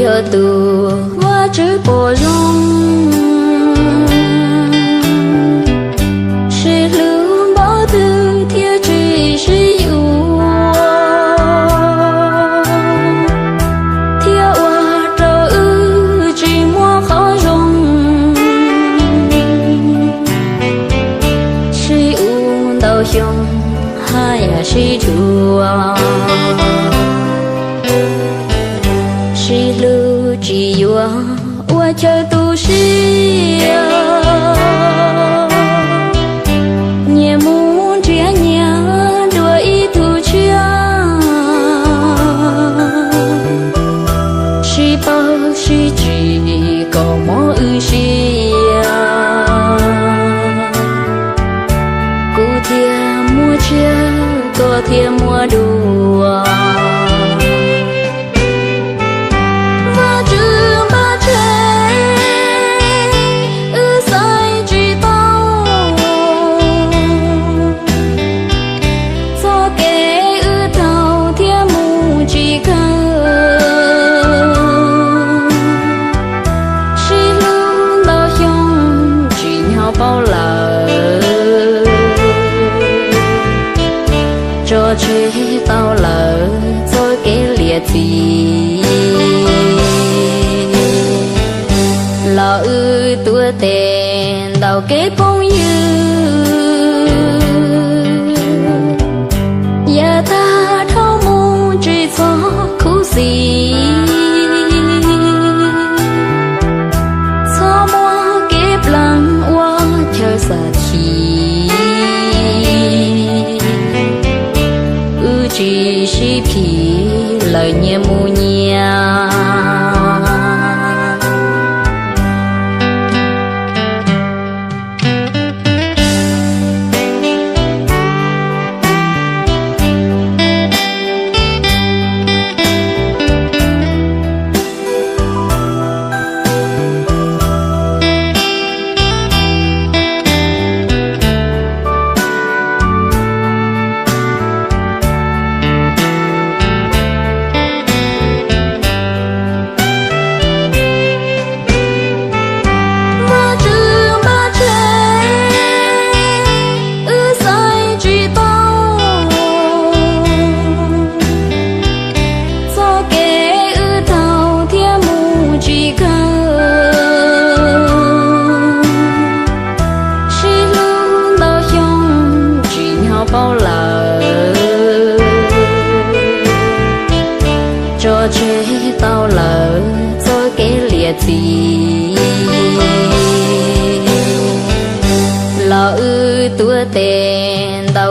Yog tus Vajtswv pom zoo, sib hlub npaum twg thiaj tsis sib yuav, thiab ua rau wb tsis muaj qhov zoo. Sib ua ntau xyoo haj yam sib dhuav, sib hlub tsis yuav ua chaw tu siab. Nyias mus nrhiav nyias dua ib tug tshiab, sib paub sib tsim kom mob wb siab. Kuv thiaj muaj tshiab, koj thiaj muaj dua. Vajtswv npaj tseg, wb xaiv tsis tau txoj kev wb taug thiab mus tsis kawg. Sib hlub ntau xyoo tsim nyog paub lawm, tso tseg tau lawm txoj kev liam txim. Los wb tuav tes ntaus kev phooj ywg, yav tag dhau mus tsis txhob khuv xim. Txhob muab kev pleev ua chaw xam chim, wb tsis sib phim lawm nyias mus nyias. Vajtswv npaj tseg, wb xaiv tsis tau txoj kev wb taug thiab mus tsis kawg. Sib hlub ntau xyoo tsim nyog paub lawm, tso tseg tau lawm txoj kev liam txim. Los wb tuav tes ntaus